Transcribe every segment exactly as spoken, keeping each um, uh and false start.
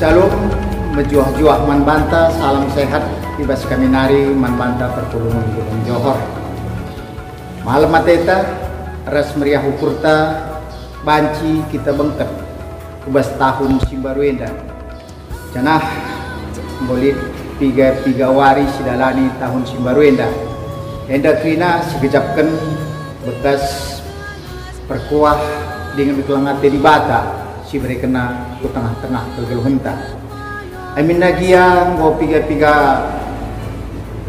Shalom, mejuah-juah man banta, salam sehat i bas kami nari man banta perpulungen Gunung Johor. Malem ateta ras meriah ukurta banci kita bengket ku bas tahun si mbaru enda. Janah enggo lit piga-piga wari sidalani tahun si mbaru enda. Enda kerina sigejapken bekas perkuah dingen keleng ate Dibata si iberekenNa ku tengah-tengah kegeluhenta. Aminna gia enggo piga-piga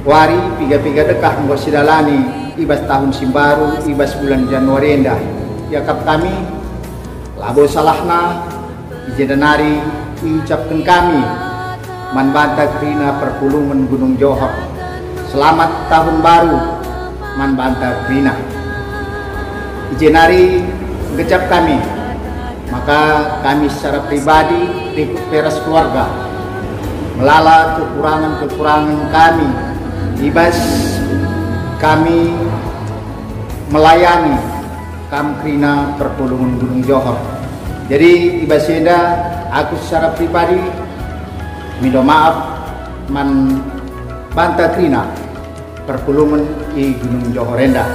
wari, piga-piga dekah enggo sidalani i bas tahun si mbaru, i bas bulan Januari enda. Iakap kami, labo salahna, i jenda nari iucapken kami man banta kerina perpulungen Gunung Johor. Selamat Tahun Baru man banta kerina. I je nari gejap kami, maka kami secara pribadi rikut pe ras keluarga melala kekurangen-kekurangen kami i bas kami melayani kam kerina perpulungen Gunung Johor. Jadi, i bas enda aku secara pribadi mindo maaf man banta kerina perpulungen i Gunung Johor enda.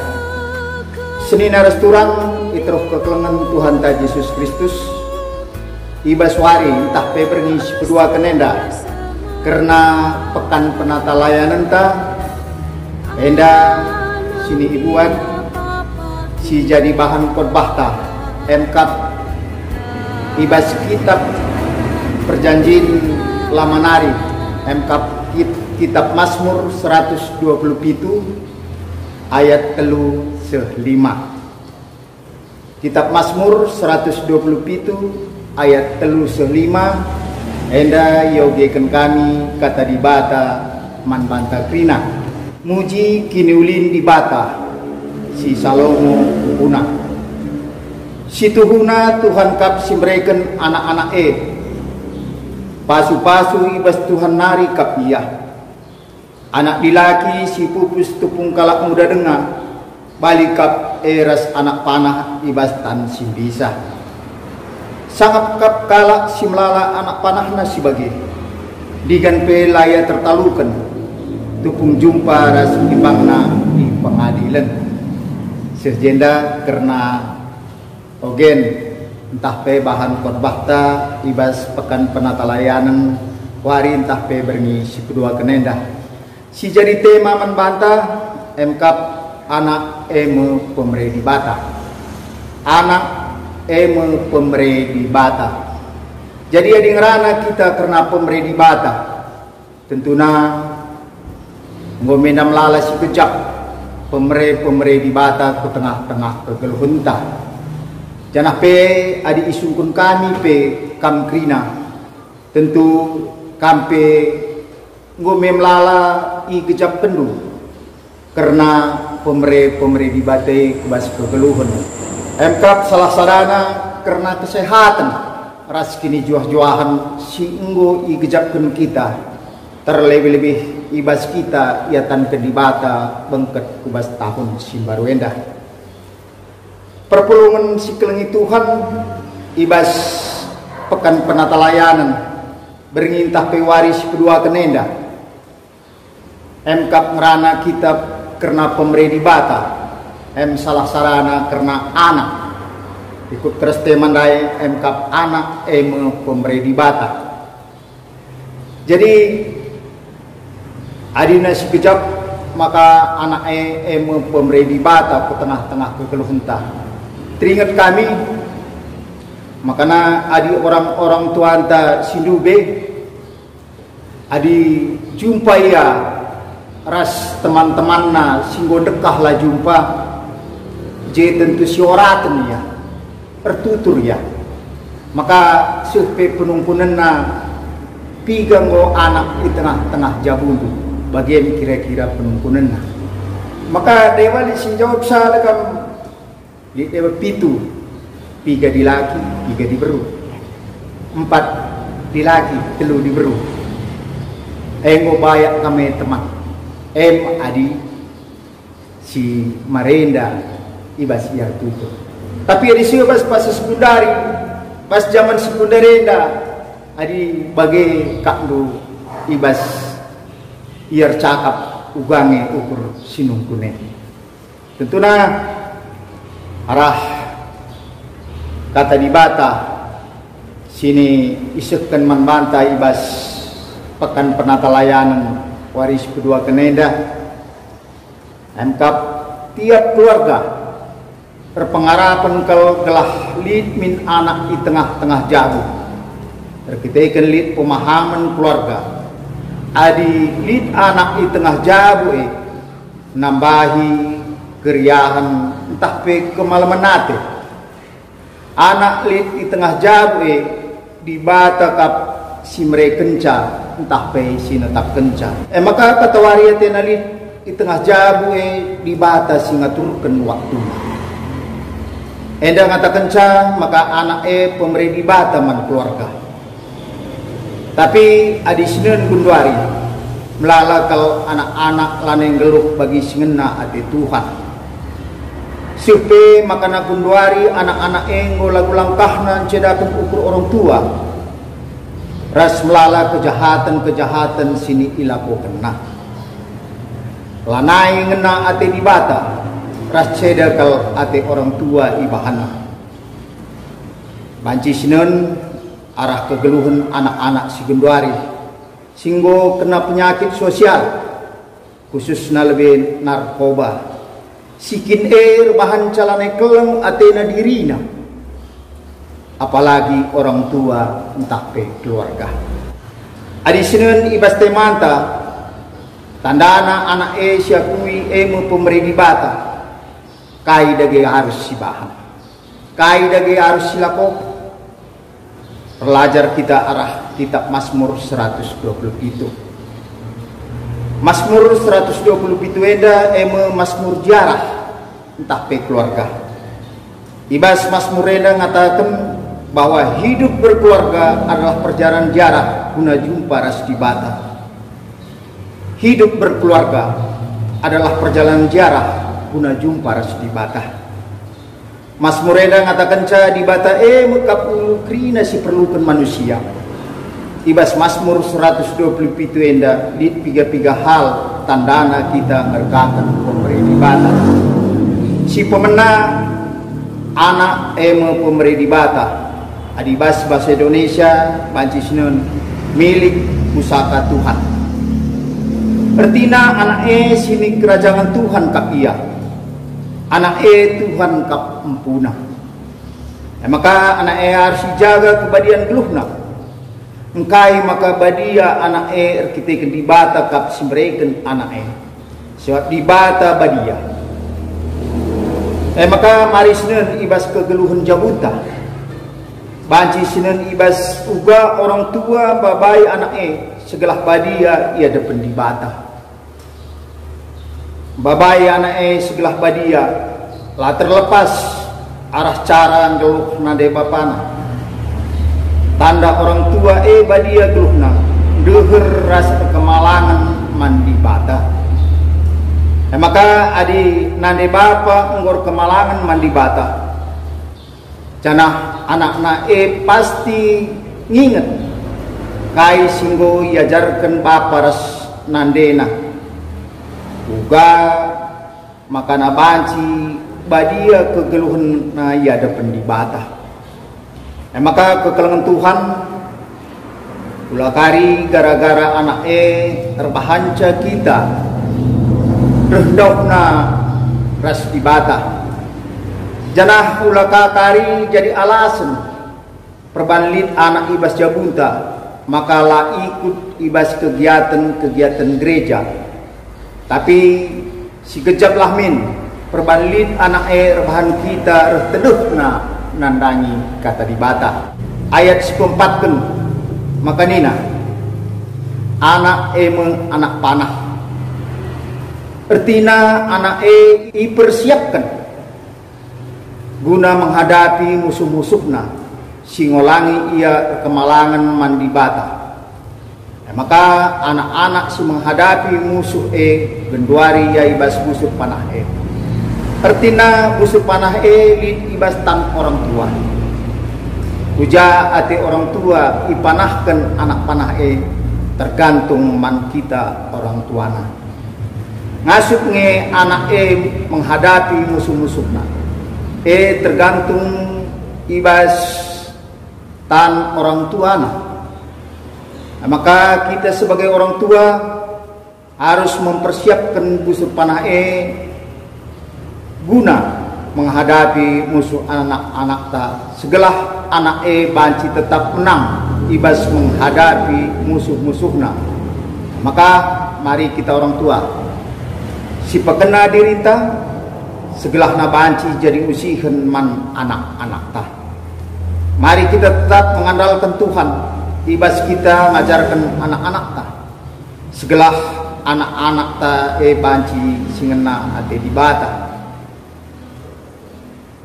Senina ras turang i teruh kekelengen Tuhanta Jesus Kristus, i bas wari ntah pe berngi si peduaken enda kerna Pekan Penatalayanenta, enda si nibuat si jadi bahan khotbahta, emkap i bas kitab Perjanjin Lama nari, emkap kit-, kitab Masmur seratus dua puluh pitu ayat telu seh lima. Kitab Masmur seratus dua puluh pitu ayat telu seh lima, enda iogeken kami kata Dibata man banta kerina. Muji kiniulin Dibata si Salomo ukuna. Situhuna Tuhan kap si mereken anak-anak e. Pasu-pasu i bas Tuhan nari kap ia. Anak dilaki si pupus tupung kalak nguda denga, bali kap e ras anak panah i bas tan si mbisa. Sangap kap kalak si melala anak panahna si bage, digan pe la ia tertaluken, tupung jumpa ras imbangna i pengadilen. Seh jenda kerna ogen, ntah pe bahan khotbahta i bas Pekan Penatalayanen wari ntah pe berngi si peduaken enda. Si jadi tema man banta, emkap Anak e me pemere Dibata. Anak e me pemere Dibata. Jadi adi ngerana kita kerna pemere Dibata, tentuna enggo menda melala si gejap pemere-pemere Dibata ku tengah-tengah kegeluhenta. Janah pe adi isungkun kami pe kam kerina, tentu kam pe enggo me melala igejapkenndu kerna pemere-pemere Dibata e ku bas kegeluhen. Emkap salah sadana kerna kesehaten ras kinijuah-juahen si enggo igejapken kita, terlebih-lebih i bas kita iatanken Dibata bengket ku bas tahun si mbaru enda. Perpulungen si kelengi Tuhan i bas Pekan Penatalayanen, berngi ntah pe wari si peduaken enda. Emkap ngerana kita kerna pemere Dibata, em salah sarana kerna anak. Ikut Kristen ndai emkap anak e me pemere Dibata. Jadi, adina si gejap maka anak e, e me pemere Dibata ku tengah-tengah kegeluhenta. Teringet kami, makana adi orang-orang tuanta si ndube, adi jumpa ia ras teman-temanna si enggo dekah la jumpa, je tentu sioraten ia, ertutur ia. Maka seh pe penungkunenna, piga enggo anak i tengah-tengah jabundu, bagen kira-kira penungkunenna. Maka deba lit si njawab sada kam, lit deba pitu, piga dilaki, piga diberu. Empat dilaki, telu diberu. Enggo bayak kami teman. Em adi si marenda i bas ia ertutur. Tapi adi seh bas fase sekundari, bas jaman sekundari enda, Adi bage kakndu i bas ia ercakap uga nge ukur si nungkun e. Tentuna arah Kata Dibata si isehken man banta i bas Pekan Penatalayanen wari si peduaken enda, emkap tiap keluarga erpengarapen kal gelah lit min anak i tengah-tengah jabu. Erkiteken lit pemahamen keluarga, adi lit anak i tengah jabu e, nambahi keriahen ntah pe kemalemen ate. Anak lit i tengah jabu e, Dibata kap si merekenca ntah pe si netapkenca. E maka katawari atena lit i tengah jabu e, Dibata si ngaturken waktuna. Enda ngatakenca maka anak e pemere Dibata man keluarga. Tapi adi sinen genduari, melala kal anak-anak lanai nggeluh bagi si ngena ate Tuhan. Seh pe maka genduari anak-anak e enggo lagu langkahna ncedaken ukur orang tua, ras melala kejahaten-kejahaten si ilakokenna. Lanai ngena ate Dibata, ras ceda kal ate orang tua ibahanna. Banci sinen arah kegeluhen anak-anak si genduari, si enggo kena penyakit sosial, khususna lebe narkoba. Si kin e erbahanca lanai keleng atena dirina, apalagi orang tua ntah pe keluarga. Adi sinen i bas temanta, tandana anak e siakui e me pemere Dibata. Kai dage arus sibahan? Kai dage arus silakoken? Erlajar kita arah kitab Masmur seratus dua puluh pitu. Masmur seratus dua puluh pitu enda e me Masmur ziarah ntah pe keluarga. I bas Masmur enda ngataken bahwa hidup berkeluarga adalah perjalanan ziarah guna jumpa ras Dibata. Hidup berkeluarga adalah perjalanan ziarah guna jumpa ras Dibata. Masmur enda ngatakenca Dibata e me kap ulu kerina si perluken manusia. I bas Masmur seratus dua puluh pitu enda lit piga-piga hal tandana kita ngerkaken pemere Dibata. Si pemena, anak e me pemere Dibata. Adi bas bahasa Indonesia banci sinen milik pusaka Tuhan. Ertina anak e si nikerajangen Tuhan kap ia. Anak e Tuhan kap empuna. E maka anak e arus ijaga kebadian geluhna. Engkai maka badia anak e erkiteken Dibata kap si mereken anak e? Sebab Dibata badia. E maka mari sinen i bas kegeluhen jabunta. Banci sinen i bas uga orang tua mbabai anak e segelah badia i adepen Dibata. Mbabai anak e segelah badia, la terlepas arah cara nggeluh nande bapana. Tanda orang tua e badia geluhna, ndeher ras erkemalangen man Dibata. E maka adi nande bapa enggo erkemalangen man Dibata, janah anakna e pasti nginget kai si enggo iajarken bapa ras nandena. Uga makana banci badia kegeluhenna i adepen Dibata. E maka kekelengen Tuhan, ula kari gara-gara anak e erbahanca kita reh ndauhna ras Dibata, janah ula ka kari jadi alasen perban lit anak i bas jabunta maka la ikut i bas kegiaten-kegiaten gereja. Tapi si gejaplah min, perban lit anak e erbahan kita reh tedehna nandangi Kata Dibata. Ayat si peempatken maka nina, "Anak e me anak panah." Ertina anak e ipersiapken guna menghadapi musuh-musuhna si ngolangi ia erkemalangen man Dibata. E maka anak-anak si menghadapi musuh e genduari ia i bas busur panah e. Ertina busur panah e lit i bas tan orang tua. Uja ate orang tua ipanahken anak panah e tergantung man kita orang tuana. Ngasup nge anak e menghadapi musuh-musuhna, e tergantung i bas tan orang tuana. Maka kita sebagai orang tua harus mempersiapkan busur panah e guna menghadapi musuh anak-anakta, segelah anak e banci tetap menang i bas menghadapi musuh-musuhna. Maka mari kita orang tua sipekena dirinta, segelahna banci jadi usihen man anak-anakta. Mari kita tetap mengandalkan Tuhan i bas kita ngajarken anak-anakta, segelah anak-anakta e banci si ngena ate Dibata.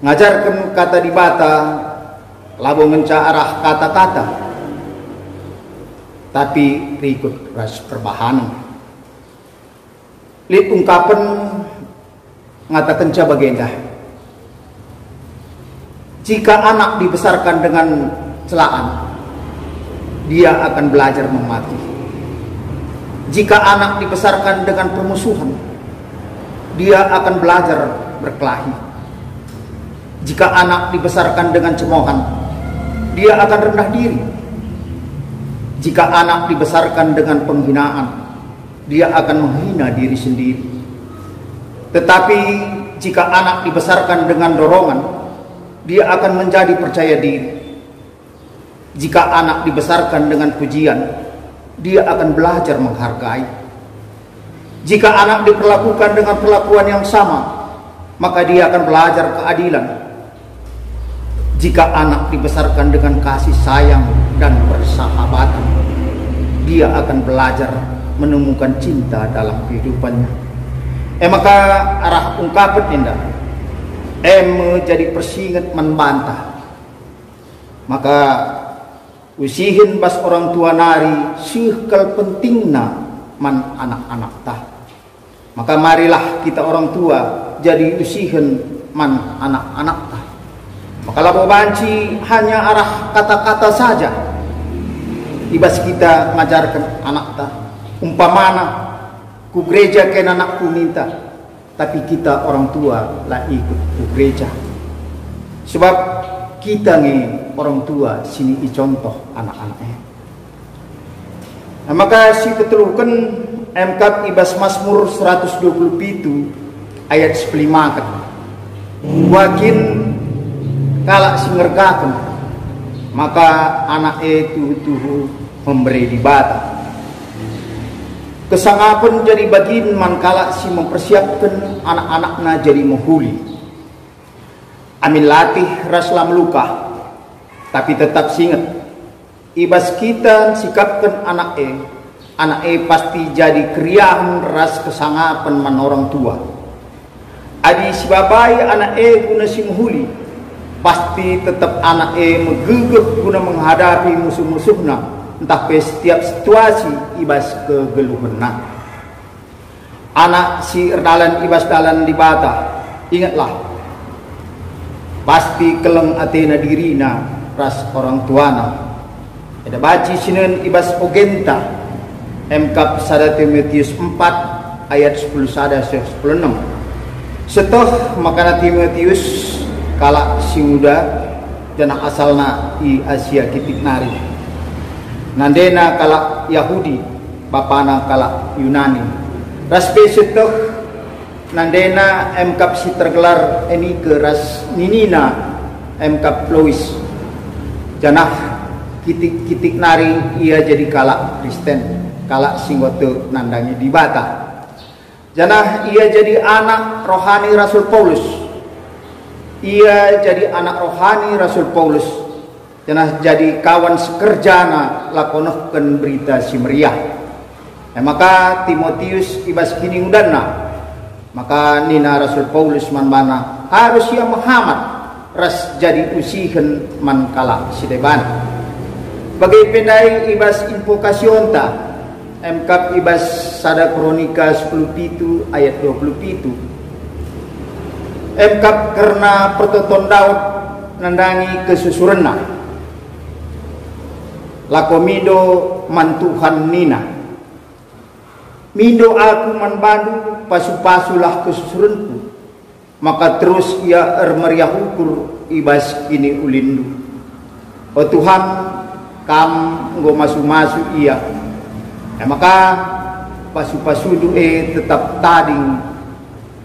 Ngajarken kata Dibata labo ngenca arah kata-kata, tapi rikut ras perbahanen. Lit ungkapen ngatakenca bagenda, "Jika anak dibesarkan dengan celaan, dia akan belajar memaki. Jika anak dibesarkan dengan permusuhan, dia akan belajar berkelahi. Jika anak dibesarkan dengan cemohan, dia akan rendah diri. Jika anak dibesarkan dengan penghinaan, dia akan menghina diri sendiri. Tetapi jika anak dibesarkan dengan dorongan, dia akan menjadi percaya diri. Jika anak dibesarkan dengan pujian, dia akan belajar menghargai. Jika anak diperlakukan dengan perlakuan yang sama, maka dia akan belajar keadilan. Jika anak dibesarkan dengan kasih sayang dan persahabatan, dia akan belajar menemukan cinta dalam kehidupannya." E maka arah ungkapen enda, e me jadi persinget man banta. Maka usihen bas orang tua nari seh kal pentingna man anak-anakta. Maka marilah kita orang tua jadi usihen man anak-anakta. Maka labo banci hanya arah kata-kata saja i bas kita ngajarken anakta. Umpamana, "Ku gereja kena anakku," ninta, tapi kita orang tua la ikut ku gereja. Sebab kita nge orang tua si niicontoh anak-anak e. Nah, maka si keteluken, emkap i bas Masmur seratus dua puluh pitu ayat sepelimaken. Wakin kalak si ngergaken, maka anak e tuhu-tuhu membere Dibata. Kesangapen jadi bagin man kalak si mempersiapken anak-anakna jadi mehuli. Amin latih ras la melukah, tapi tetap singet, i bas kita nsikapken anak e, anak e pasti jadi keriahen ras kesangapen man orang tua. Adi sibabai anak e guna si mehuli, pasti tetap anak e megegeh guna menghadapi musuh-musuhna, ntah pe setiap situasi i bas kegeluhenna. Anak si erdalan i bas dalan Dibata, ingetlah, pasti keleng atena dirina ras orang tuana. Eda banci sinen i bas ogenta, emkap sada Timotius empat ayat sepuluh sada seh sepuluh enem. Seteh makana Timotius kalak si nguda, janah asalna i Asia Kitik nari. Nandena kalak Yahudi, bapana kalak Yunani. Ras pe seteh nandena emkap si tergelar Enike ras ninina emkap Lois. Janah kitik-kitik nari ia jadi kalak Kristen, kalak si nggo tek nandangi Dibata. Janah ia jadi anak rohani Rasul Paulus. Ia jadi anak rohani Rasul Paulus, janah jadi kawan sekerjana lako nehken Berita Si Meriah. E maka Timotius i bas kiningudanna. Maka nina Rasul Paulus man bana, arus ia mehamat ras jadi usihen man kalak si deban. Bage pe ndai i bas invokasionta, emkap i bas sada Kronika sepuluh pitu ayat dua puluh pitu. Emkap kerna pertoton Daud nandangi kesusurenna. Lako mindo man Tuhan nina, "Mindo aku man bandu, pasu-pasulah kesusurenku." Maka terus ia ermeriah ukur i bas kiniulinndu. O Tuhan, Kam enggo masu-masu ia. E maka pasu-pasundu e tetap tading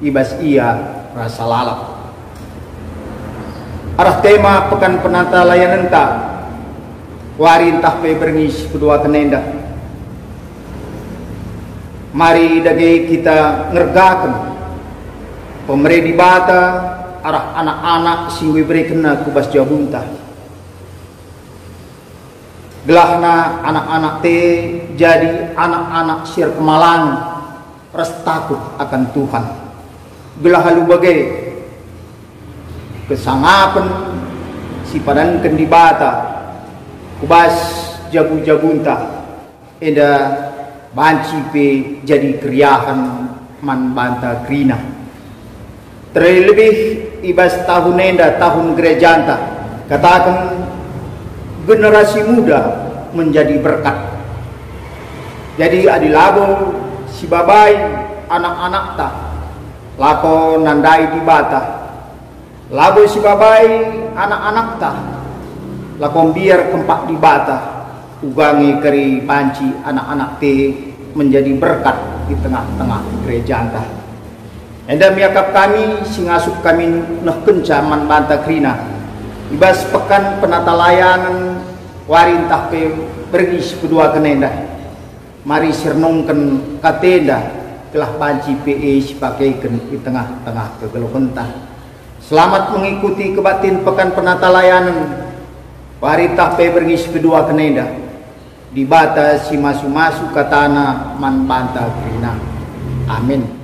i bas ia rasa lalap. Arah tema Pekan Penatalayanenta, wari ntah pe berngi si peduaken enda, mari dage kita ngergaken pemere Dibata arah anak-anak si enggo iberekenNa ku bas jabunta. Gelahna anak-anak te jadi anak-anak si erkemalangen ras takut akan Tuhan. Gelah alu bage, kesangapen si ipadanken Dibata ku bas jabu-jabunta enda banci pe jadi keriahen man banta kerina. Terlebih i bas tahun enda, tahun gerejanta, kataken generasi muda menjadi berkat. Jadi, adi labo sibabai anak-anakta lako nandai Dibata, labo sibabai anak-anakta lako mbiar kempak Dibata, uga nge kari banci anak-anak te menjadi berkat i tengah-tengah gerejanta. Enda miakap kami si ngasup kami nehkenca man banta kerina i bas Pekan Penatalayanen wari ntah pe berngi si peduaken enda. Mari sirenungken katenda, gelah banci pe e sipakeken i tengah-tengah kegeluhenta. Selamat mengikuti kebaktin Pekan Penatalayanen wari ntah pe berngi si peduaken enda. Dibata si masu-masu katana man banta kerina. Amin.